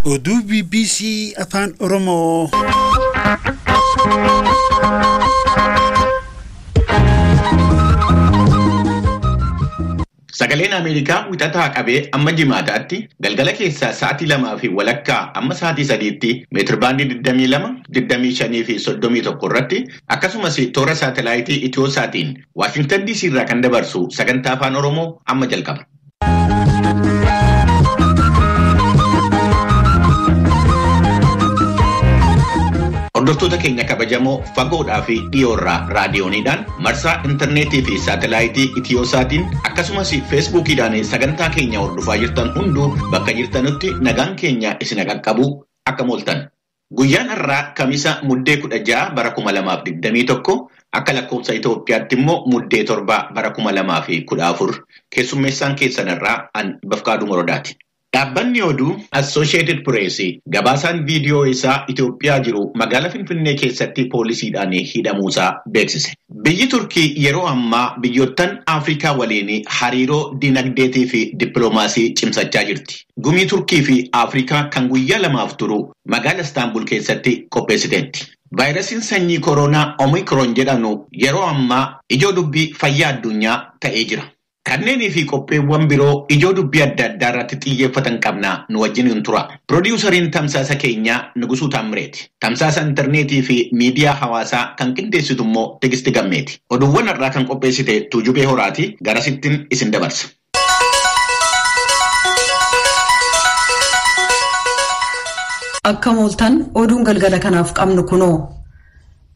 Oduu BBC Afaan Oromoo. Sagaleen Ameerikaa wixataa qabee amma jimaataatti galgala keessaa sa'aatii 2:30 amma sa'aatii 3tti meetirbaandii 22, 25 fi 31 irratti akkasumas toora saatalaayitii Itiyoo-saatiin Waashintan DC irraa kan dabarsu sagantaa Afaan Oromoo amma jalqaba. Hordoftoota keenya kabajamoo fagoodhaa fi dhiyoorraa raadiyooniidhaan marsaa intarneetii fi saatalaayitii Itiyoo-saatiin akkasumas feesbuukiidhaan sagantaa keenya hordofaa jirtan hunduu bakka jirtanutti nagaan keenya isin qaqqabu akka mooltan. Guyyaan har'aa Kamisa Muddee 16 bara 2021 akka lakkoofsa Itoophiyaatti immoo Muddee 7 bara 2014 keessummeessaan keessan irraa an Bafqaaduu Morodaati. Dhaabbanni oduu Associated Press gabaasaan viidiyoo isaa Itoophiyaa jiru magaalaa Finfinnee keessatti poolisiidhaan hidhamuusaa beeksise. Biyyi Turkii yeroo ammaa biyyoottan Afrikaa waliin hariiroo dinagdeetii fi dippiloomaasii cimsachaa jirti. Gumii Turkii fi Afrikaa kan guyyaa lamaaf turu magaalaa Istaanbul keessatti qopheessiteetti. Vaayirasiin sanyii koronaa Omikron jedhamu yeroo ammaa ijoo dubbii fayyaa addunyaa ta'ee jira. Kanneenii fi qopheewwan biroo ijoo dubbii adda addaa irratti xiyyeeffatan qabna nu wajjin hin tura. Piroodyuusariin tamsaasa keenyaa Nugusuu Taammireeti. Tamsaasa intarneetii fi miidiyaa hawaasaa kan qindeessitu immoo Tigisti Gammeeti. Oduuwwan har'aa kan qopheessite Tuujubee Horaati. Garasittiin isin dabarsa. Akka mooltan oduun galgala kanaaf qabnu kunoo.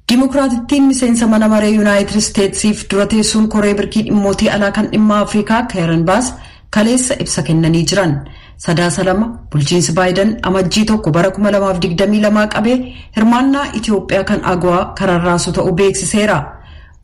Dimookiraatittiin miseensa mana maree Yuunaayitid Isteetsiif dura teessuun koree birkii dhimmootii alaa kan dhimma Afrikaa Keeran Baas kaleessa ibsa kennanii jiran. 3-2 bulchiinsi Baayiden amajjii 1 bara 2022 qabee hirmaannaa Itoophiyaa kan AGOA kararraasu ta'uu beeksiseera.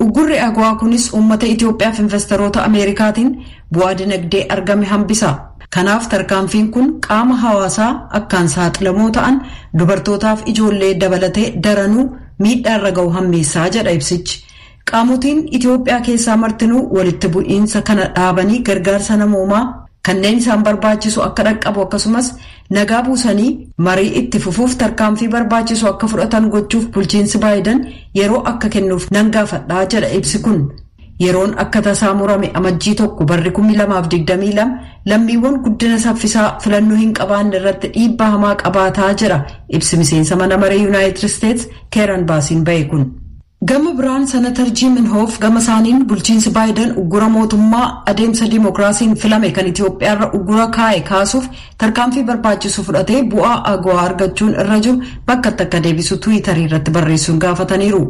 Uggurri AGOA kunis uummata Itoophiyaaf investoroota Ameerikaatiin bu'aa dinagdee argame hambisa. Kanaaf tarkaanfiin kun qaama hawaasaa akkaan saaxilamoo ta'an dubartootaaf ijoollee dabalatee daranuu miidhaa irra ga'u hammeessaa jedha ibsichi. Qaamotiin Itoophiyaa keessaa martinuu walitti bu'iinsa kana dhaabanii gargaarsa namoomaa kanneen isaan barbaachisu akka dhaqqabu akkasumas nagaa buusanii marii itti fufuuf tarkaanfii barbaachisu akka fudhatan gochuuf bulchiinsi Baayiden yeroo akka kennuuf nan gaafadhaa jedha ibsi kun. Yeroon akka tasaa murame amajjii 1 barri 2022 lammiiwwan guddina saffisaa filannoo hin qabaanne irratti dhiibbaa hamaa qabaataa jira ibsi miseensa mana maree Yuunaayitid Isteets Keeran Baasiin ba'e kun. Gama biraan Senatar Jim Inhofe gama isaaniin bulchiinsi Baayiden uggura mootummaa adeemsa dimookiraasiin filame kan Itoophiyaarra uggura kaa'e kaasuuf tarkaanfii barbaachisu fudhatee bu'aa AGOA argachuun irra jiru bakkatti akka deebisu Tiwiitarii irratti barreessuun gaafataniiru.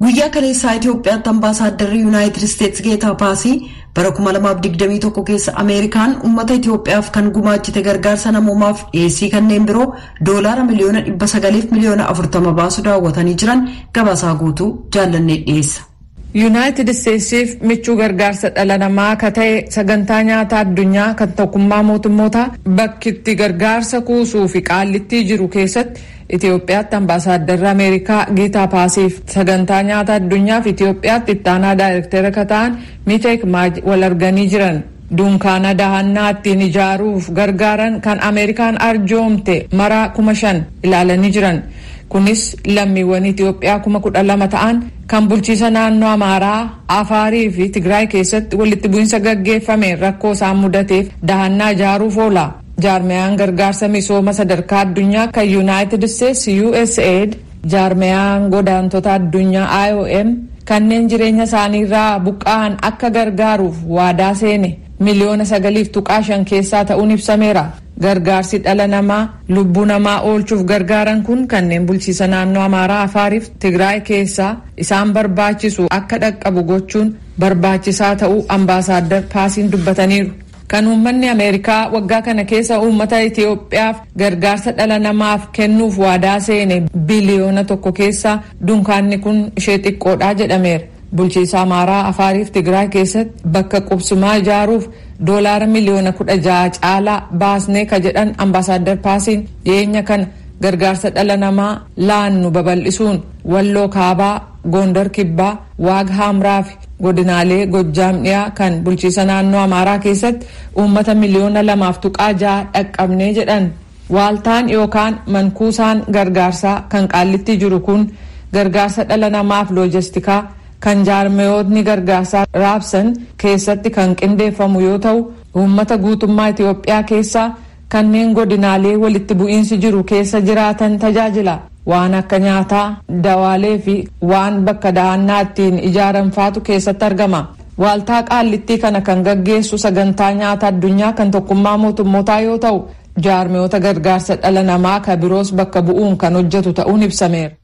Guyyaa kaleessaa Itoophiyaatti ambaasaadarri Yuunaayitid Isteets Geetaa Paasii bara 2021 keessa Ameerikaan uummata Itoophiyaaf kan gumaachite gargaarsa namoomaaf dhiyeessii kanneen biroo $940 miliyoona baasu daawwatanii jiran gabaasaa guutuu jaallannee dhiyeessa. Yuunaayitid Isteetsiif michuu gargaarsa dhala namaa akka ta'e sagantaa nyaataa addunyaa kan tokkummaa mootummootaa bakki itti gargaarsa kuusuu fi qaallittii jiru keessatti Itoophiyaatti ambaasaadarri Ameerikaa Geetaa Paasiif sagantaa nyaata addunyaaf Itoophiyaatti ittaanaa daayirektara akka ta'an Miteek Maaj wal arganii jiran. Dunkaana dahannaa ittiin ijaaruuf gargaaran kan Ameerikaan arjoomte maraa 5,000 ilaalanii jiran. Kunis lammiiwwan Itoophiyaa 12,000 ta'an kan bulchiisa naannoo Amaaraa, Afaarii fi Tigraay keessatti walitti bu'iinsa gaggeeffameen rakkoo isaan mudateef dahannaa ijaaruuf oola. Jaarmiyaan gargaarsa misooma sadarkaa addunyaa kan Yuunaayitid Isteets USAID, jaarmiyaan godaantota addunyaa IOM kanneen jireenya isaaniirraa buqqa'an akka gargaaruuf waadaa seene miliyoona 9.5 keessaa ta'uun ibsameera. Gargaarsi dhala namaa lubbuu namaa oolchuuf gargaaran kun kanneen bulchiisa naannoo Amaaraa, Afaariif Tigraay keessaa isaan barbaachisu akka dhaqqabu gochuun barbaachisaa ta'uu ambaasaaddar Paasiin dubbataniiru. Kan uummanni Ameerikaa waggaa kana keessa uummata Itoophiyaaf gargaarsa dhala namaaf kennuuf waadaa seene biliyoona 1 keessaa dunkaanni kun ishee xiqqoodha jedhameera. Bulchiisa Amaaraa, Afaariif Tigraay keessatti bakka qubsumaa ijaaruuf $16 miliyoona caalaa baasnee ka jedhan ambaasaaddar Paasiin dhiyeenya kana gargaarsa dhala namaa laannu babal'isuun Walloo Kaabaa, Gondar Kibbaa, Waag Haamraa fi godinaalee Gojjaam dhiyaa kan bulchiisa naannoo Amaaraa keessatti uummata miliyoona 2.6 dhaqqabnee jedhan. Waaltaan yookaan mankuusaan gargaarsaa kan Qaallittii jiru kun gargaarsa dhala namaaf loojistikaa kan jaarmeyootni gargaarsaa raabsan keessatti kan qindeeffamu yoo ta'u, uummata guutummaa Itoophiyaa keessaa kanneen godinaalee walitti bu'iinsi jiru keessa jiraatan tajaajila. Waan akka nyaataa, dawaalee fi waan bakka dahannaa ittiin ijaaran faatu keessatti argama. Waaltaa Qaallittii kana kan gaggeessu Sagantaa Nyaata Addunyaa kan Tokkummaa Mootummootaa yoo ta'u, jaarmiyoota gargaarsa dhala namaa kan biroos bakka bu'uun kan hojjetu ta'uun ibsameera.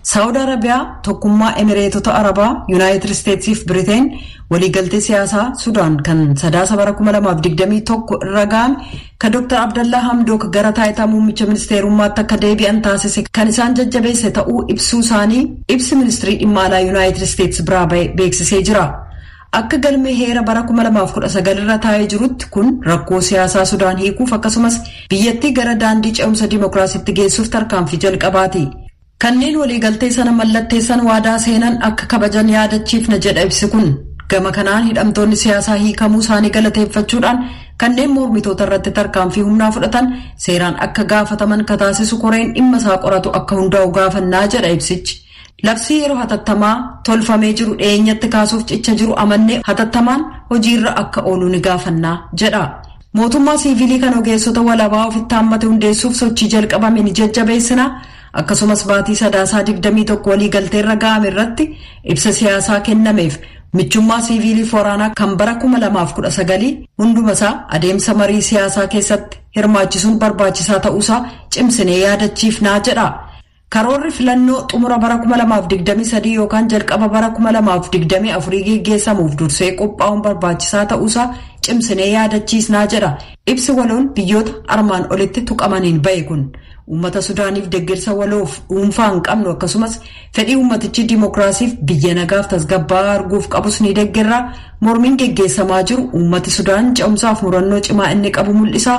Saawud Arabiyaa, Tokkummaa Emireetota Arabaa, Yuunaayitid Isteetsii fi Biriteen waliigaltee siyaasaa Sudaan kan Sadaasa bara 2021 irra ga'ame, kan Dr. Abdallaa Hamdook gara taayitaa muummicha ministeerummaatti akka deebi'an taasise, kan isaan jajjabeesse ta'uu ibsuu isaanii ibsi ministirii dhimma alaa Yuunaayitid Isteets biraa ba'e beeksisee jira. Akka galmee heera bara 2019 irra taa'ee jirutti, kun rakkoo siyaasaa Sudaan hiikuuf akkasumas biyyattii gara daandii ce'umsa dimookiraasiitti geessuuf tarkaanfii jalqabaati. Kanneen waliigaltee sana mallatteessan waadaa seenan akka kabajan yaadachiifna jedha ibsi kun. Gama kanaan hidhamtoonni siyaasaa hiikamuu isaanii galateeffachuudhaan, kanneen mormitoota irratti tarkaanfii humnaa fudhatan seeraan akka gaafataman kataasisu koreen dhimma isaa qoratu akka hundaa'u gaafannaa jedha ibsichi. Labsii yeroo hatattamaa tolfamee jiru dhiyeenyatti kaasuuf cicha jiru amannee, hatattamaan hojiirra akka oolu ni gaafannaa jedha. Mootummaa siivilii kan ogeessota walabaa ofitti hammate hundeessuuf sochii jalqabame ni jajjabeessina. Akkasumas baatii Sadaasaa 21 walii galteerra ga'ame irratti ibsa siyaasaa kennameef michummaa siiviiliif waraanaa kan bara 2019 hundumasaa adeemsa marii siyaasaa keessatti hirmaachisuun barbaachisaa ta'uusaa cimsinee yaadachiifnaa jedha. Karoorri filannoo xumura bara 2023 yookaan jalqaba bara 2024 geggeessamuuf dursee qophaa'uun barbaachisaa ta'uusaa cimsinee yaadachiisnaa jedha. Ibsi waloon biyyoota armaan olitti tuqamaniin ba'e kun uummata Sudaaniif deeggarsa waloof dhuunfaa hin qabnu, akkasumas fedhii uummatichi dimookiraasiif biyya nagaaf tasgabbaa'aa arguuf qabus ni deeggarra. Mormiin geggeessamaa jiru uummati Sudaan ce'umsaaf murannoo cimaa inni qabu mul'isa.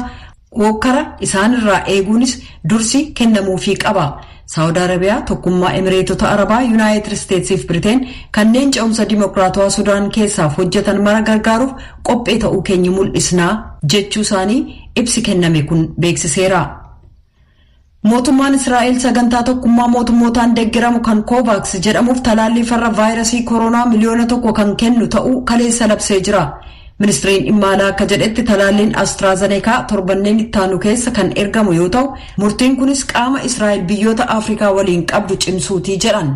Hokkara isaanirraa eeguunis dursi kennamuufii qaba. Saawud Arabiyaa, Tokkummaa Emireetota Arabaa, Yuunaayitid Isteetsii fi Biriteen kanneen ce'umsa dimookiraatawaa Sudaan keessaaf hojjetan mara gargaaruuf qophee ta'uu keenya mul'isnaa jechuu isaanii ibsi kenname kun beeksiseera. Mootummaan Israa'el sagantaa Tokkummaa Mootummootaan deeggaramu kan Kovaaks jedhamuuf talaallii farra vaayirasii koronaa 1 miliyoona kan kennu ta'uu kaleessa labsee jira. Ministiriin dhimma alaa akka jedhetti, talaalliin Astraazeneekaa torbanneen ittaanu keessa kan ergamu yoo ta'u, murtiin kunis qaama Israa'el biyyoota Afrikaa waliin qabdu cimsuutii jedhan.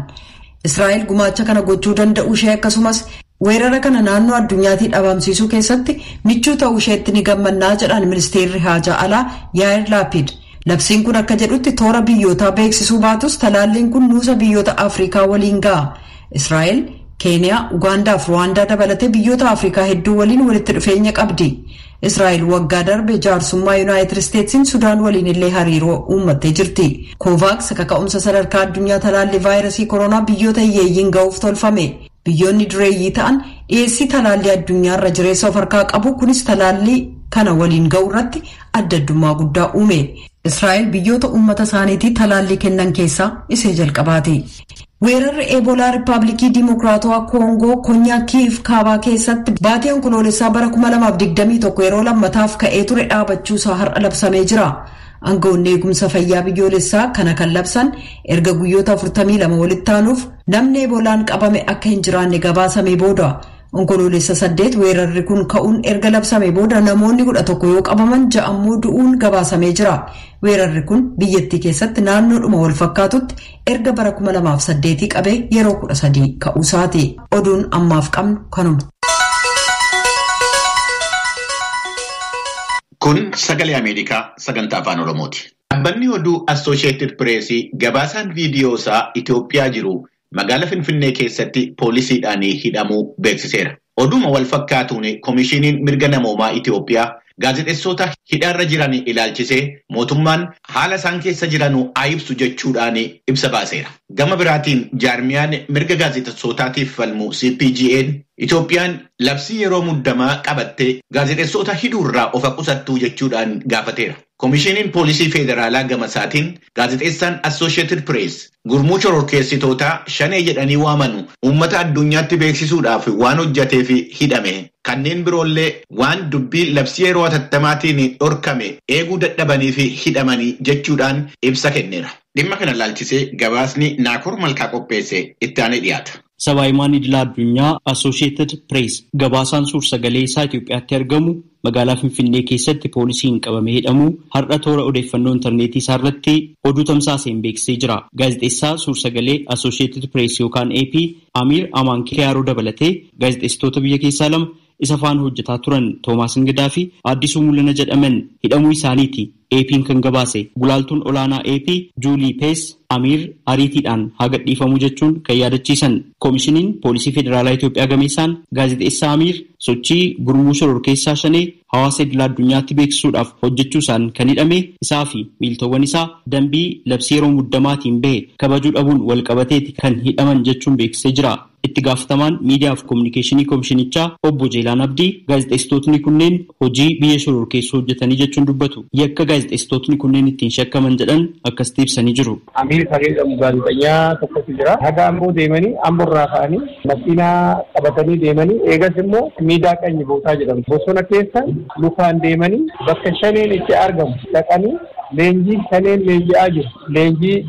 Israa'el gumaacha kana gochuu danda'u ishee, akkasumas weerara kana naannoo addunyaatii dhabamsiisuu keessatti michuu ta'uu isheetti ni gammannaa jedhan ministeerri haajaa alaa Yaayir Laapid. Labsiin kun akka jedhutti, toora biyyootaa beeksisuu baatus, talaalliin kun nuusa biyyoota Afrikaa waliin ga'a. Israa'el Keeniyaa, Ugaandaa fi Ruwaandaa dabalatee biyyoota Afrikaa hedduu waliin walitti dhufeenya qabdi. Israa'el waggaa darbe jaarsummaa Yuunaayitid Isteetsiin Sudaan waliin illee hariiroo uummattee jirti. Kovaaks kaka'umsa sadarkaa addunyaa talaallii vaayirasii koronaa biyyoota hiyyeeyyiin ga'uuf tolfame. Biyyoonni dureeyyii ta'an dhiyeessii talaallii addunyaarra jireessa of harkaa qabu, kunis talaallii kana waliin ga'u irratti adda addummaa guddaa uume. Israa'el biyyoota uummata isaaniitii talaallii kennan keessaa isee jalqabaati. Weerarri Eebolaa Riippaabilikii Dimokiraatawaa Koongoo konyaa Kiivu Kaabaa keessatti baatii Onkoloolessaa bara 2021 yeroo lammataaf ka'ee ture dhaabachuusaa har'a labsamee jira. Aangawoonni eegumsa fayyaa biyyoolessaa kana kan labsan erga guyyoota 42 walitti aanuuf namni eebolaan qabame akka hin jiraanne gabaasamee booda. Onkoloolessa 8 weerarri kun ka'uun erga labsame booda namoonni 11 yoo qabaman, ja'ammoo du'uun gabaasamee jira. Weerarri kun biyyattii keessatti naannoodhuma wal fakkaatutti erga bara 2008 qabee yeroo 13 ka'uusaati. Oduun ammaaf qabnu kanuma. Kun Sagalee Ameerikaa sagantaa Afaan Oromooti. Dhaabbanni oduu Associated Press gabaasaan viidiyoo isaa Itoophiyaa jiru magaalaa Finfinnee keessatti poolisiidhaan hidhamuu beeksiseera. Oduma wal fakkaatuun, Komishiiniin Mirga Namoomaa Itoophiyaa gaazexeessota hidhaarra jiran ilaalchisee mootummaan haala isaan keessa jiran haa ibsu jechuudhaan ibsa baaseera. Gama biraatiin, jaarmiyaan mirga gaazexeessootaatiif falmu CPGN Itoophiyaan labsii yeroo muddamaa qabattee gaazexeessota hidhuurraa of qusattuu jechuudhaan gaafateera. Komishiniin Poolisii Federaalaa gama isaatiin gaazexeessaan Associated Press gurmuu shororkeessitootaa shanee jedhanii waamanu uummata addunyaatti beeksisuudhaaf waan hojjateef hidhame. Kanneen biroollee waan dubbii labsii yeroo hatattamaatiin dhorkame eeguu dadhabanii fi hidhamanii jechuudhaan ibsa kenneera. Dhimma kana laalchisee gabaasni Naakoor Malkaa qopheesse itti aanee dhiyaata. Sabaahimaan idila addunyaa Associated Press gabaasaan suur-sagalee isaa Itoophiyaatti argamu magaalaa Finfinnee keessatti poolisiin qabamee hidhamu har'a toora odeeffannoo intarneetii isaa irratti oduu tamsaaseen beeksisee jira. Gaazexeessaa suur-sagalee Associated Press yookaan AP Amiir Amaan Kiyaaroo dabalatee gaazexeessitoota biyya keessaa lama isa faana hojjetaa turan Toomaas Ingidaa fi Addisuu Mul'ana jedhaman hidhamuu isaaniiti. AP'n kan gabaase gulaaltuun olaanaa AP Juulii Pees Amiir ariitiidhaan haa gadhiifamuu jechuun kan yaadachiisan. Koomishiniin Poolisii Federaalaa Itoophiyaa gameessaan gaazexeessaa Amiir sochii gurmuu shororkeessaa shanee hawaasa idila addunyaatti beeksisuudhaaf hojjechuusaan kan hidhame isaa fi miiltowwan isaa dambii labsii yeroo muddamaatiin bahe kabajuu dhabuun walqabateeti kan hidhaman jechuun beeksisee jira. Itti gaafatamaan miidiyaa fi kominikeeshinii komishinichaa obbo Jeelaan Abdii gaazexeessitootni kunneen hojii biyya shororkeessuu hojjetanii jechuun dubbatu. Yakka gaazexeessitootni kunneen ittiin shakkaman jedhan akkasitti ibsanii jiru. Amiir kan jedhamu gaazexeessaa tokkotu jira. Haga Amboo deemanii Amboorraa ka'anii makiinaa qabatanii deemanii eegas immoo miidaa qanyi bootaa jedhamu. Bosona keessa lukaan deemanii bakka shaneen itti argamu dhaqanii leenjii shaneen leenji'aa jiru. Leenjii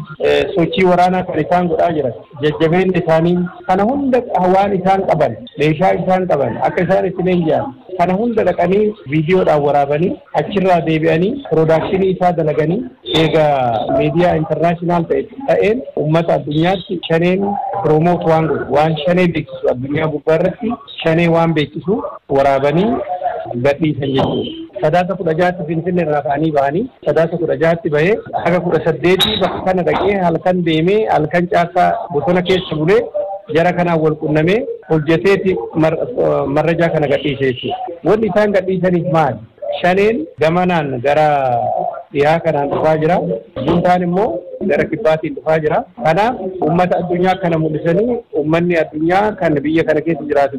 sochii waraanaa kan isaan godhaa jiran. Jajjabeenni isaanii kana hunda waan isaan qaban, meeshaa isaan qaban, akka isaan itti leenji'an kana hunda dhaqanii viidiyoodhaan waraabanii achirraa deebi'anii piroodakshinii isaa dalaganii eega miidiyaa intarnaashinaal ta'een uummata addunyaatti shaneen piroomoot waan godhu waan shanee beeksisu addunyaa gubbaa irratti shanee waan beeksisu waraabanii gadhiisan jechuudha. 16 Finfinnee irraa ka'anii bahanii 16 bahee haga 18 bakka kana dhaqee halkan deemee halkan caakkaa bosona keessa bulee jara kanaan wal qunnamee hojjeteeti marrajaa kana gadhiise jechuudha. Wanni isaan gadhiisaniif maali? Shaneen gamanaan gara dhiyaa kanaan dhufaa jira. Juntaan immoo gara kibbaatiin dhufaa jira. Kanaaf uummata addunyaa kana mul'isanii uummanni addunyaa kan biyya kana keessa jiraatu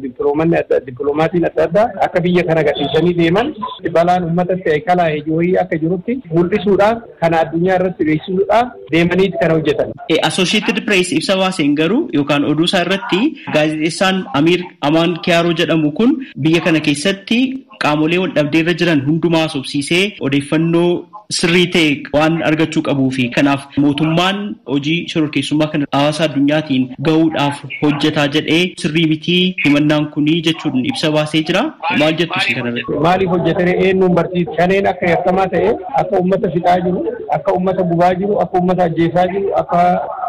dippiloomatiin adda addaa akka biyya kana gadhiisanii deeman balaan uummatatti kalaa ijooyii akka jirutti mul'isuudhaaf kana addunyaa irratti beeksisuudhaaf deemaniiti kana hojjetan. Associated Press ibsa baaseen garuu yookaan oduu isaa irratti gaazexeessaan Amiir Amaan Kiyaaroo jedhamu kun biyya kana keessatti qaamolee wal dhabdee irra jiran hundumaa sobsiisee odeeffannoo sirrii ta'e waan argachuu qabuu fi kanaaf mootummaan hojii shororkeessummaa kana hawaasa addunyaatiin gahuudhaaf hojjetaa jedhee sirrii mitii himannaan kunii jechuun ibsa baasee jira. Maal jettu isin kanarratti? Maaliif hojjetanii eenyuun barsiisu? Shaneen akka yakkamaa ta'e akka uummata fixaa jiru, akka uummata gubaa jiru, akka uummata ajjeesaa jiru, akka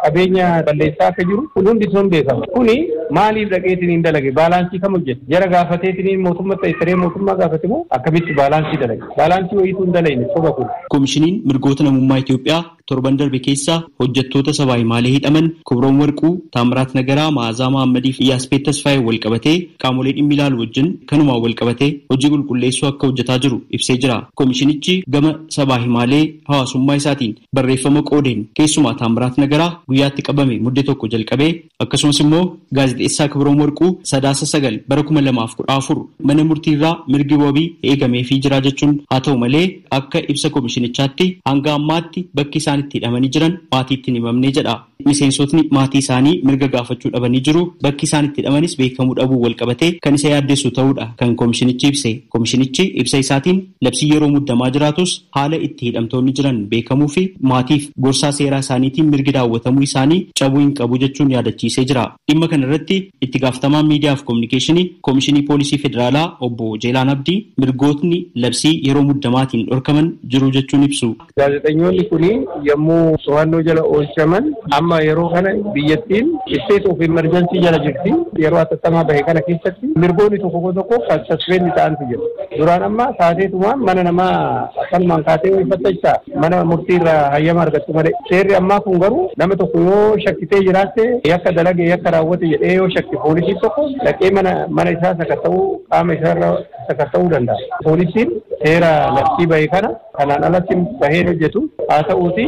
qabeenya balleessaa akka jiru kun hundi sun beekama. Kuni maaliif dhaqeetiin hin dalage? Baalaansii kam hojjete? Jara gaafateetiin mootummaa ta'e saree mootummaa gaafate moo akkamitti baalaansii dalage? Baalaansii wayiitu hin dalagne soba kun. Komishiniin mirgoota namummaa Itoophiyaa torban darbe keessa hojjettoota sabaa himaalee hidhaman Kobroon Warquu, Taamiraat Nagaraa, Ma'aazaa Mahammadii fi Iyyaaspeet Tasfaayee wal qabatee qaamolee dhimmi ilaalu wajjin kanumaan wal qabatee hojii qulqulleessuu akka hojjetaa jiru ibsee jira. Komishinichi gama sabaa himaalee hawaasummaa isaatiin barreeffama qoodeen keessumaa Taamiraat Nagaraa guyyaatti qabame mudde 1 jalqabee akkasumas immoo gaazexeessaa Kobroon Warquu 9/9 bara 2014 mana murtiirraa mirgi wabii eegameefii jira jechuun haa ta'u malee akka ibsa komishinichaatti hanga ammaatti bakki isaan itti hidhamanii jiran maatiitti hin himamne jedha. Miseensotni maatii isaanii mirga gaafachuu dhabanii jiru. Bakki isaan itti hidhamanis beekamuu dhabuu wal qabatee kan isa yaaddessu ta'uudha kan komishinichi ibse. Komishinichi ibsa isaatiin labsii yeroo muddamaa jiraatus haala itti hidhamtoonni jiran beekamuu fi maatiif gorsaa seeraa isaaniitiin mirgi daawwatamuu isaanii cabuu hin qabu jechuun yaadachiisee jira. Dhimma kanarratti itti gaafatamaan miidiyaa fi kominikeeshinii Komishinii Poolisii Federaalaa obbo Jeelaan Abdii mirgootni labsii yeroo muddamaatiin dhorkaman jiru jechuun ibsu. Gaazexeessitoonni kuni yommuu to'annoo jala oolchaman amma yeroo kana biyyattiin state of emergency jala jirti. Yeroo hatattamaa bahe kana keessatti mirgoonni tokko tokko kan suspend ta'antu jira. Duraan amma taateetumaan mana namaa akkanumaan kaatee wayii mana murtiirraa hayyama argattu malee. Seerri ammaa kun garuu nama tokko yoo shakkitee jiraatte yakka dalage yakka raawwate jedhee yoo shakke poolisiin tokko dhaqee mana isaa sakatta'uu qaama isaarra sakatta'uu danda'a. Poolisiin seera labsii bahe kana kanaan alatti baheen hojjetu haa ta'uuti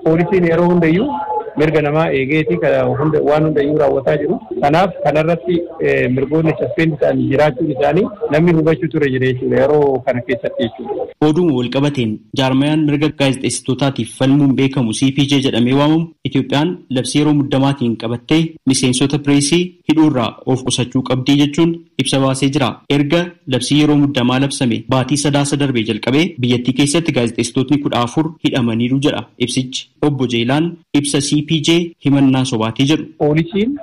poolisiin yeroo hundayyuu mirga namaa eegeeti waan hundayyuu raawwataa jiru. Kanaaf kanarratti mirgoonni suspend ta'an jiraachuun isaanii namni hubachuu ture jira jechuudha yeroo kana keessatti jechuudha. Oduun walqabateen jaarmayaan mirga gaazexeessitootaatiif falmuun beekamu CPJ jedhamee waamamu Itoophiyaan labsii yeroo muddamaatiin qabattee miseensota pireesii hidhuurraa of qusachuu qabdii jechuun ibsa baasee jira. Erga labsii yeroo muddamaa labsame baatii 3 darbee jalqabee biyyattii keessatti gaazexeessitootni 14 hidhamaniiru jedha ibsichi. Obbo Jeelaan ibsa CPJ himannaa sobaatii jedhu. Poolisiin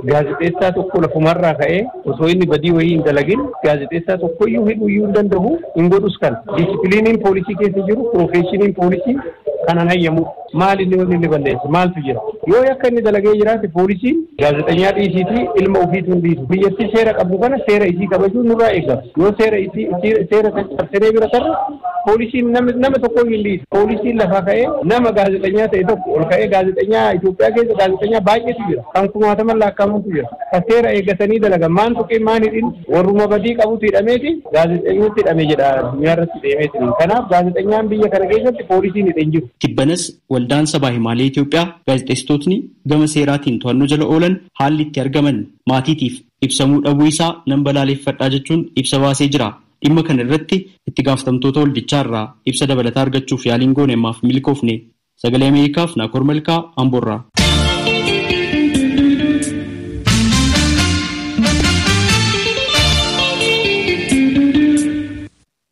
gaazexeessaa tokko lafumarraa ka'ee osoo inni badii wayii hin dalagin gaazexeessaa tokkoyyuu hidhuuyyuu hin danda'u hin godhus kana. Disipiliiniin poolisii keessa jiru, piroofeeshiniin poolisii kanan hayyamu. Maal inni wanni inni balleesse maaltu jira? Yoo yakka inni dalagee jiraate poolisiin gaazexeessaa dhiisiitii ilma ofiitu hin dhiisu. Biyyattii seera qabdu kana seera isii kabajuun nurraa eegama. Yoo seera isii seera cabsinee bira tarre poolisiin nama tokko hin dhiisu. Poolisiin lafaa ka'ee nama gaazexeessaa ta'e tokko ol ka'ee gaazexeessaa Itoophiyaa keessa gaazexeessaa baay'eetu jira. Kan kumaataman lakkaa'amantu jira. Kan seera eeggatanii dalagan maan tuqee maan hidhin warruma badii qabutu hidhameeti gaazexeessatti hidhame jedha addunyaa irratti deemeeti. Kanaaf gaazexeessaan biyya kana keessatti poolisiin hidhe hin jiru. Tibbanas waldaan sabaa himaalee Itoophiyaa gaazexeessitootni gama seeraatiin to'annoo jala oolan haalli itti argaman maatiitiif ibsamuu dhabuu isaa nan balaaleffadhaa jechuun ibsa baasee jira. Dhimma kana irratti itti gaafatamtoota waldichaa irraa ibsa dabalataa argachuuf yaaliin goone ammaaf milkoofne. Sagalee Ameerikaaf Naakoor Malkaa Amboorraa.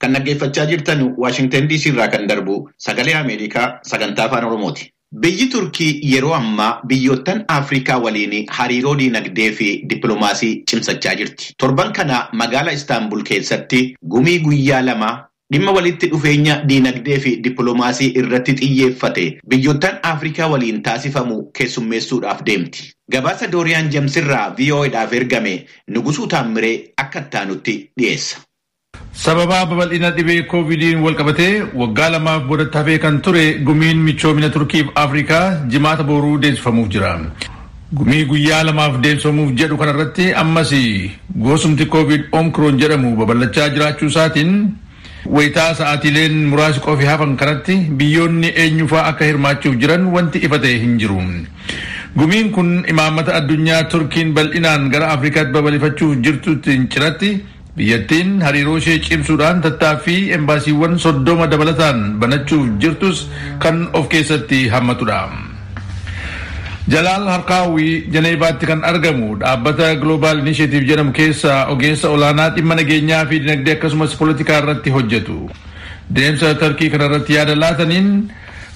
Kan dhaggeeffachaa jirtan Waashingtan DC irraa kan darbu Sagalee Ameerikaa sagantaa Afaan Oromooti. Biyyi Turkii yeroo ammaa biyyoottan Afrikaa waliin hariiroo diinagdee fi dippiloomaasii cimsachaa jirti. Torban kana magaalaa Istaanbul keessatti gumii guyyaa 2 dhimma walitti dhufeenya diinagdee fi dippiloomaasii irratti xiyyeeffate biyyoottan Afrikaa waliin taasifamu keessummeessuudhaaf deemti. Gabaasa Dooriyaan Jamsirraa VOAdhaaf ergame Nugusuu Taammiree akka ittaanutti dhiyeessa. Sababa babal'ina dhibee koovidiin walqabatee waggaa 2 boodatti hafee kan ture gumiin michoomina Turkiif Afrikaa jimaata boruu deemsifamuuf jira. Gumii guyyaa 2 deemsifamuuf jedhu kanarratti ammas gosumti koovid omikroon jedhamu babal'achaa jiraachuu isaatiin wayitaa sa'aatiileen muraasi qofi hafan kanatti biyyoonni eenyufaa akka hirmaachuuf jiran wanti ifa ta'e hin jiru. Gumiin kun imaammata addunyaa Turkiin bal'inaan gara Afrikaatti babal'ifachuuf jirtutti cinatti biyyattiin hariiroo ishee cimsuudhaan tattaaffii embaasiiwwan 30 dabalataan banachuuf jirtus kan of keessatti hammatudha. Jalaal Harkaawii Jeneevaatti kan argamu dhaabbata Global Initiative jedhamu keessa ogeessa olaanaa dhimma nageenyaa fi dinagdee akkasumas poolitikaa irratti hojjetu. Deemsa Turkii kanarratti yaada laataniin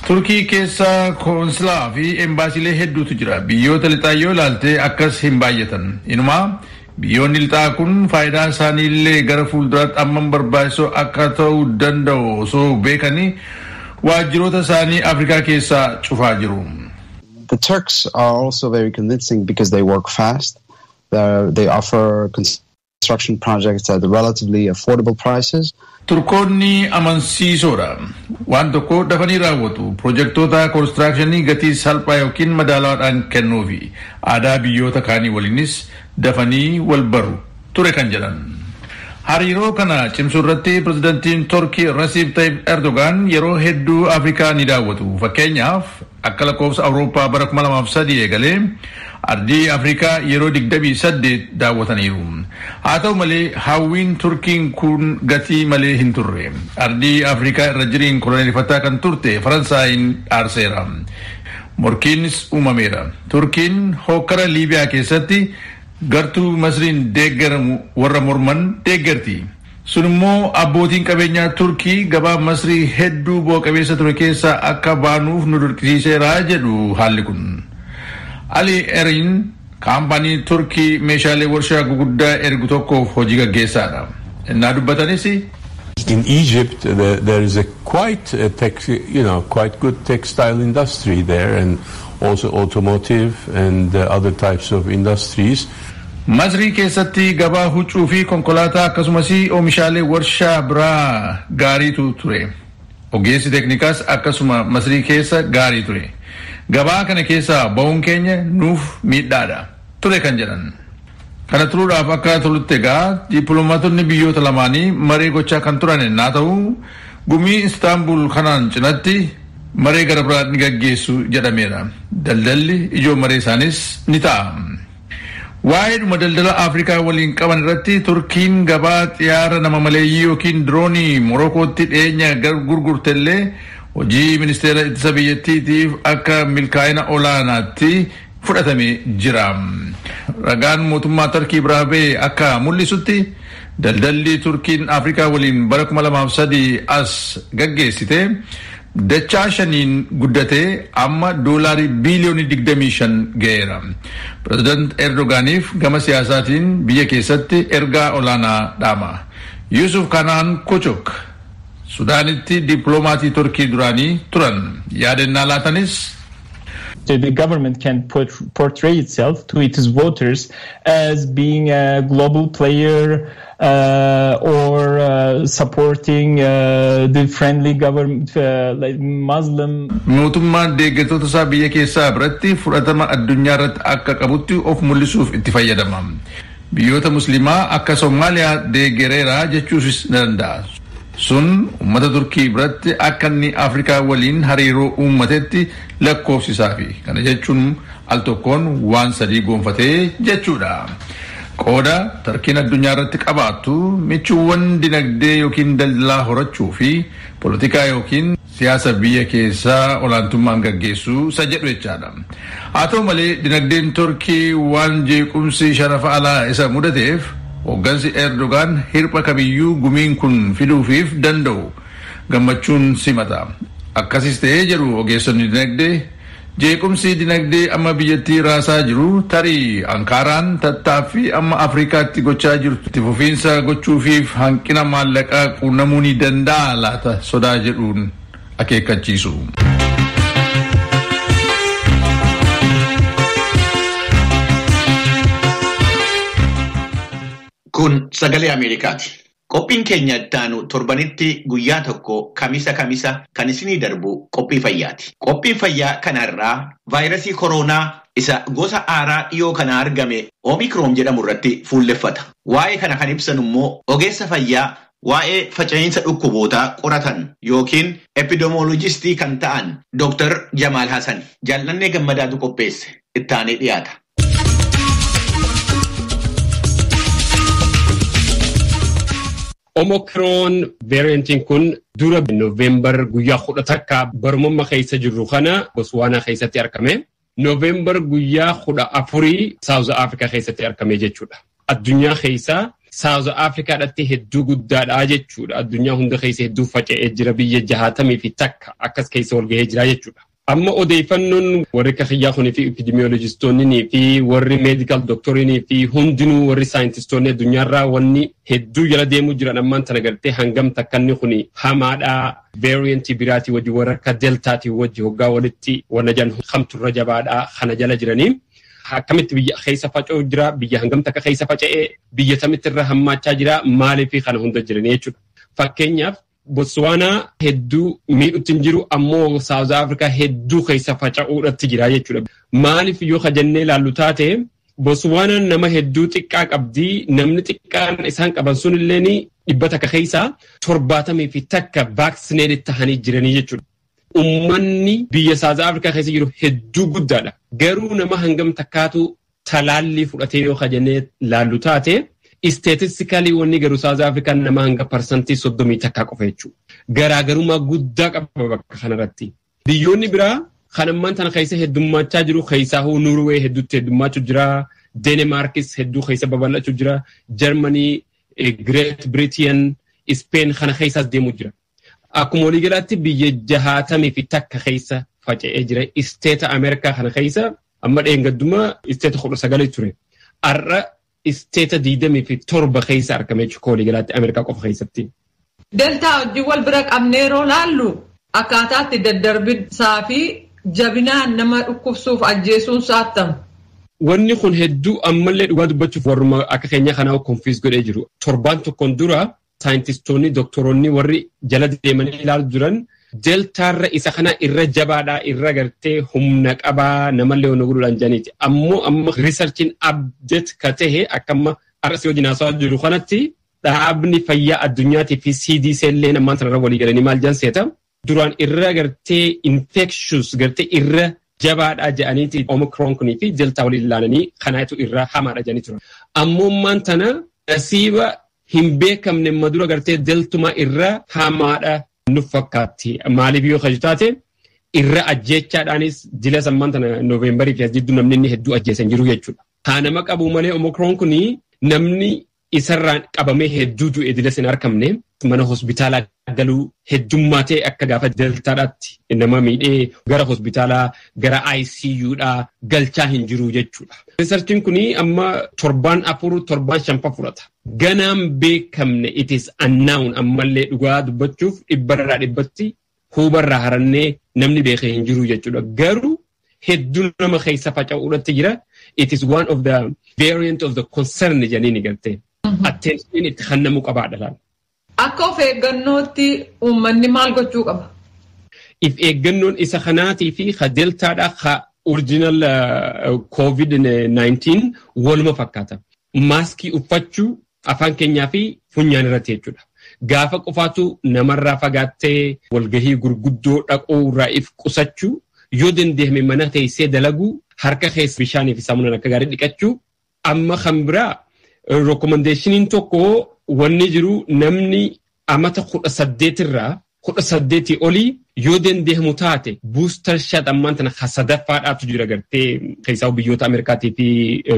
Turkii keessa koonsilaa fi embaasiilee hedduutu jira. Biyyoota lixaa yoo ilaalte akkas hin baay'atan. Inumaa biyyoonni lixaa kun faayidaa isaanii illee gara fuulduraatti hammam barbaachisoo akka ta'uu danda'u osoo beekanii waajjiroota isaanii Afrikaa keessaa cufaa jiru. The Turks are also very convincing because they work fast. They offer construction projects at relatively affordable prices. Turkoonni amansiisoodha. Waan tokko dafanii raawwatu. Pirojektoota koonistiraakshanii gatii salphaa yookiin madaalawaadhaan kennuufi aadaa biyyoota kaanii waliinis dafanii wal baru ture kan jedhan. Hariiroo kana cimsuu irratti pirezidantiin Turkii Recep Tayyip Erdogan yeroo hedduu Afrikaa ni daawwatu. Fakkeenyaaf akka lakkoofsa Awurooppaa bara 2003 eegalee ardii Afrikaa yeroo 28 daawwataniiru. Haa ta'u malee hawwiin Turkiin kun gatii malee hin turre. Ardii Afrikaa irra jiriin koloneeffataa kan turte Faransaayiin aarseera. Morkiinis uumameera. Turkiin hokkara Liibiyaa keessatti gartuu Masriin deeggaramu warra morman deeggarti. Sun immoo abbootiin qabeenyaa Turkii gabaa Masrii hedduu bu'a qabeessa ture keessaa akka baanuuf nu dirqisiiseera jedhu haalli kun. Ali Erin kaampaanii Turkii meeshaalee warshaa guguddaa ergu tokkoof hojii gaggeessaadha. Innaa dubbatanis In Egypt there is a quite a quite good textile industry there and also automotive and other types of industries. Masrii keessatti gabaa huccuu fi konkolaataa akkasumas oomishaalee warshaa biraa gaariitu ture. Ogeessi teeknikaas akkasuma Masrii keessa gaarii ture. Gabaa kana keessaa ba'uun keenya nuuf miidhaadha ture kan jedhan. Kana turuudhaaf akka tolutti egaa dippiloomaatonni biyyoota lamaanii maree gochaa kan turan ennaa ta'u gumii Istaanbul kanaan cinatti maree gara biraa ni gaggeessu jedhameera. Daldalli ijoo maree isaanis ni ta'a. Waa'eedhuma daldala Afrikaa waliin qaban irratti Turkiin gabaa xiyyaara nama maleeyyii yookiin diroonii Morokootti dhiyeenya gurgurtellee hojii ministeera ittisa biyyattiitiif akka milkaa'ina olaanaatti fudhatamee jira. Ragaan mootummaa Turkii biraa ba'e akka mul'isutti, daldalli Turkiin Afrikaa waliin bara 2003 as gaggeessite dachaa shaniin guddatee amma doolaarii biiliyoonii 25 ga'eera. Pireezidant Erdogaaniif gama siyaasaatiin biyya keessatti ergaa olaanaa dhaama. Yusuf Kanaan Kochok Sudaanitti dippiloomatii Turkii duraanii turan. Yaadannaa laatanis. The government can portray itself to its voters as being a global player or supporting the friendly government, like Muslim. Mootummaan deeggartoota isaa biyya keessaa biratti fudhatama addunyaa irratti akka qabutti of mul'isuuf itti fayyadama. Biyyoota Musliimaa akka Somaaliyaa deeggareera jechuusis ni danda'a. Sun uummata Turkii biratti akka inni Afrikaa waliin hariiroo uummatetti lakkoofsisaafi. Kana jechuun al tokkoon waan sadii gonfatee jechuudha. Qooda Turkiin addunyaa irratti qabaattu michuuwwan dinagdee yookiin daldalaa horachuu fi poolitikaa yookiin siyaasa biyya keessaa olaantummaan gaggeessuu isa jedhu jechaadha. Haa ta'u malee, dinagdeen Turkii waan jeequmsi sharafa alaa isa mudateef, hooggansi Erdogaan hirpha kamiyyuu gumiin kun fiduufiif danda'u gammachuun simata. Akkasis ta'ee jedhu ogeessonni dinagdee, jeequmsi dinagdee amma biyyattii raasaa jiru tarii Ankaaraan tattaaffii amma Afrikaatti gochaa jirtu itti fufiinsa gochuufiif hanqina maallaqaa quunnamuu ni danda'a laata sodaa jedhuun akeekkachiisu. Kun Sagalee Ameerikaati. Qophiin keenya ittaanu torbanitti guyyaa tokko kamisa kamisa kan isinii darbu qophii fayyaati. Qophiin fayyaa kanarraa vaayirasii koronaa isa gosa haaraa dhiyoo kana argame Oomikroon jedhamu irratti fuulleffata. Waa'ee kana kan ibsan immoo ogeessa fayyaa waa'ee faca'insa dhukkubootaa qoratan yookiin epidemiolojistii kan ta'an Dr. Jamaal Hasan. Jaallannee Gammadaatu qopheesse, ittaanee dhiyaata. Omicron variantiin kun dura Noovembar guyyaa 11 barumama keessa jirru kana Botswana keessatti argame. Noovembar guyyaa 14 South Africa keessatti argame jechuudha. Addunyaa keessa South Africaadhaatti hedduu guddaadha jechuudha. Addunyaa hunda keessa hedduu faca'ee jira, biyya 61 akkas keessa wal gahee jira jechuudha. Amma odeeffannoon warri kiyyaa kunii fi epidemiologistoonni fi warri medical doctorinii fi hundinuu warri saayintistoonni addunyaarraa wanni hedduu jala deemuu jiran ammaan tana gartee hangam takkanni kuni hamaadhaa, variantii biraatii wajji, warra akka deltaatii wajji hoggaa walitti wanna jan hamturra jabaadhaa kana jala jiranii. Akkamitti biyya keessa faca'u jira, biyya hangam takka keessa faca'ee, biyya tamitti irra hammaachaa jira, maaliif kana hunda jiranii jechuudha. Fakkeenyaaf, Botswana hedduu miidhutti hin jiru, ammoo South Africa hedduu keessa faca'uudhatti jira jechuudha. Maaliif yoo jennee ilaallu taate, Botswanaan nama hedduu xiqqaa qabdi. Namni xiqqaan isaan qaban sunillee 100 keessaa 71 vaccinated tahanii jiranii jechuudha. Uummanni biyya South Africa keessa jiru hedduu guddaadha. Garuu nama hangam takkaatu talaallii fudhatee yoo jennee ilaallu taate, statistically wanni garuu South African nama hanga 31% qofa jechuudha. Garaagarummaa guddaa qaba bakka kanarratti. Biyyoonni biraa kan ammaan tana keessa heddummachaa jiru keessaa hoo Norway hedduutti heddummachuu jira. Denemarkis hedduu keessa babal'achuu jira. Germany, Great Britain, Spain kana keessaas deemuu jira. Akkuma waliigalaatti biyya 61 keessa faca'ee jira. Isteeta Ameerikaa kana keessa amma dheengadduma isteeta 19 ture. Har'a isteeta 27 keessa argame jechuudha waliigalaatti Ameerikaa qofa keessatti. Deltaa wajjin wal bira qabnee yeroo laallu, akkaataatti daddarbisaa fi jabinaan nama dhukkubsuuf ajjeesuun saattamu. Wanni kun hedduu ammallee dhugaa dubbachuuf warruma akka keenya kanaa confuse godhee jiru. Torbaan tokkoon dura saayintistoonni, doktoroonni warri jala deemanii ilaalu jiran deltaarra isa kana irra jabaadhaa, irra gartee humna qabaa, namallee wanna godhuudhaan jedhaniiti. Ammoo amma researchiin update ka tahe akka amma har'a si wajjin haasawaa jiru kanatti, dhaabni fayyaa addunyaatii fi CDC illee ammaan sanarra walii galanii maal jedhan seeta. Duraan irra gartee infectious gartee irra Jabaadha jedhaniiti Omicron kunii fi Delta waliin ilaalanii kanaatu irraa hamaadha jedhanii turan. Ammummaan tana nasiiba hin beekamne madura gartee Deltuma irra hamaadha nu fakkaatti. Maaliif yoo kaju taate irra ajjeechaadhaanis dila sammaan tana Noovembarii fi as jidduu namni inni hedduu ajjeesan jiru jechuudha. Haa nama qabu malee Omicron kunii namni isarraan qabamee hedduu du'e dilas hin argamne mana hospitaalaa galuu heddummaatee akka gaafa Deltaadhaatti nama miidhee gara hospitaalaa gara ICUdhaa galchaa hin jiru jechuudha. Riisarchiin kun amma torbaan 4 torbaan 5 fudhata. Ganaan beekamne it is unknown ammallee dhugaa dubbachuuf 100% hubarraa harannee namni beekee hin jiru jechuudha. Garuu hedduu nama keessa faca'uudhaatti jira. It is one of the variant of the concern jedhanii gartee. Attention itti kennamuu qabaadha laala. Akka of eeggannootti uummanni maal gochuu qaba? If eeggannoon isa kanaatii fi ka Deltaadha ka original COVID-19 waluma fakkaata. Maaskii uffachuu afaan keenyaa fi funyaan irratti jechuudha. Gaafa qofaatu namarraa fagaattee walgahii gurguddoo dhaquu irraa if qusachuu yoo dandeenye mana teessee dalaguu harka keessa bishaanii fi saamunaan akka gaarii dhiqachuu amma kan biraa rekommendeeshiniin tokko wanni jiru namni amata 18 irraa 18 olii yoo dandeemu taate booster shot ammaan tana sadaffaadhaatu jira gartee keessaa biyyoota Ameerikaatii fi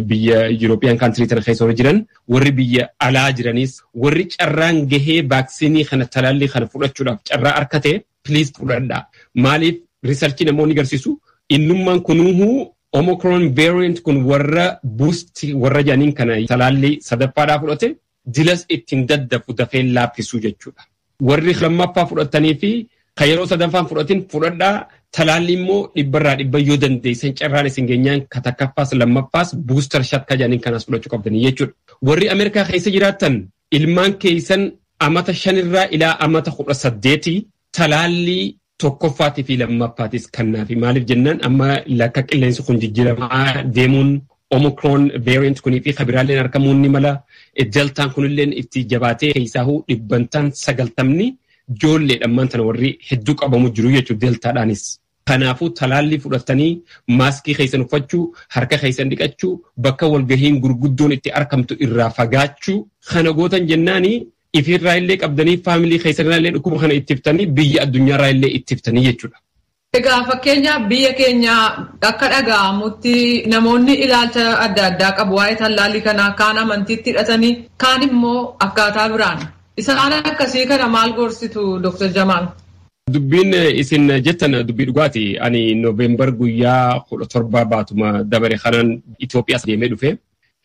biyya European country tana keessa warri jiran warri biyya alaa jiranis warri carraan gahee vaaksiinii kana talaallii kana fudhachuudhaaf carraa argate please fudhadhaa. Maaliif riisarchii namoonni agarsiisu innummaan kunuuhuu Omicron variant kun warra boost warra jedhaniin kana talaallii sadaffaadhaa fudhate dilas ittiin daddafu dafee laaffisuu jechuudha. Warri lammaffaa fudhatanii fi kan yeroo sadaffaan fudhatin fudhadhaa talaalli immoo 100% yoo dandeessan carraan isin geenyaan ka takkaffaas lammaffaas booster shot ka jedhaniin kanas fudhachuu qabdanii jechuudha. Warri Ameerikaa keessa jiraatan ilmaan keessan amata 5 irraa ilaa amata 18 talaallii tokkoffaatii fi lammaffaatis kannaafi maaliif jennaan amma lakka qilleensi kun jijjiiramaa deemuun Omicron variant kunii fi kabiraaleen argamuun ni mala. Deltaan kunilleen itti jabaatee keessaahuu 90% ijoolleedha ammaan tana warri hedduu qabamu jiru jechuudha Deltaadhaanis. Kanaafuu talaallii fudhatanii maaskii keessan uffachuu, harka keessan dhiqachuu, bakka walgahiin gurguddoon itti argamtu irraa fagaachuu kana gootan jennaanii ifirraa illee qabdanii faamilii keessanirraa illee dhukkuba kana ittiftanii biyya addunyaarraa illee ittiftanii jechuudha. Egaa fakkeenyaaf biyya keenya akka dhaga'amutti namoonni ilaalcha adda addaa qabu waa'ee tallaalii kanaa kaan amantiitti hidhatanii kaan immoo akkaataa biraan. Isaan akkasii kana maal gorsitu Dr. Jamaal? Dubbiin isin jettan dubbii dhugaati. Ani Noovembar guyyaa 17 baatuma dabare kanaan Itoophiyaa deemee dhufe.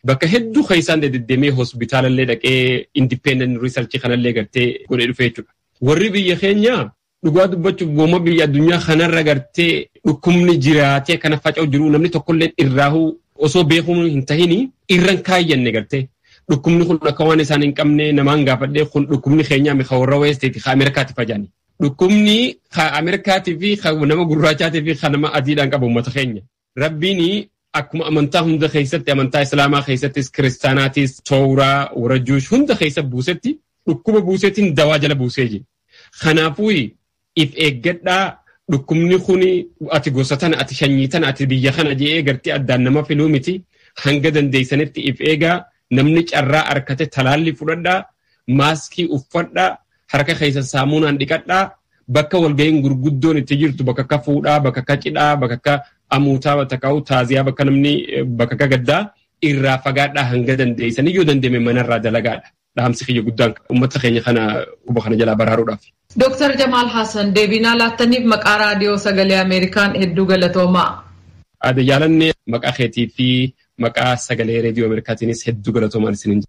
Bakka hedduu keessaan deddeemee hospitaalallee dhaqee independent research kanallee gartee godhee dhufe jechuudha. Warri biyya keenyaa dhugaa dubbachuuf gooma biyya addunyaa kanarra gartee dhukkubni jiraatee kana faca'u jiru namni tokkollee irraahuu osoo beekuun hin tahini irran kaayyanne gartee dhukkubni kun akka waan isaan hin qabne namaan gaafadhee kun dhukkubni keenyaa mi warra Westeeti ka Ameerikaati fajaani. Dhukkubni ka Ameerikaatii fi ka nama gurraachaatii fi ka nama adiidhaan qabu uummata keenya. Rabbiin akkuma amantaa hunda keessatti amantaa Islaamaa keessattis Kiristaanaatis Tooraa warra Juush hunda keessa buusetti dhukkuba buuseetiin dawaa jala buusee jira. Kanaafuu if eeggadhaa dhukkubni kun ati gosa tana ati shanyii tana ati biyya kana jedhee gartee addaan nama filuu miti hanga dandeessanitti if eegaa namni carraa argate talaallii fudhadhaa maaskii uffadhaa harka keessa saamunaan dhiqadhaa bakka walga'iin gurguddoon itti jirtu bakka akka fuudhaa bakka akka cidhaa bakka akka amuutaa takkaa'u taaziyaa bakka namni bakka akka gaddaa irraa fagaadhaa hanga dandeessanii yoo dandeenye manarraa dalagaadha. Dhaamsi kiyya guddaan uummata keenya kana quba kana jalaa baraaruudhaaf. Dr. Jamaal Hassan deebii laattaniif maqaa raadiyoo sagalee Ameerikaan hedduu galatoomaa. Ade jaalanne maqaa keetii fi maqaa sagalee raadiyoo Ameerikaatiinis hedduu galatoomaan isiniin.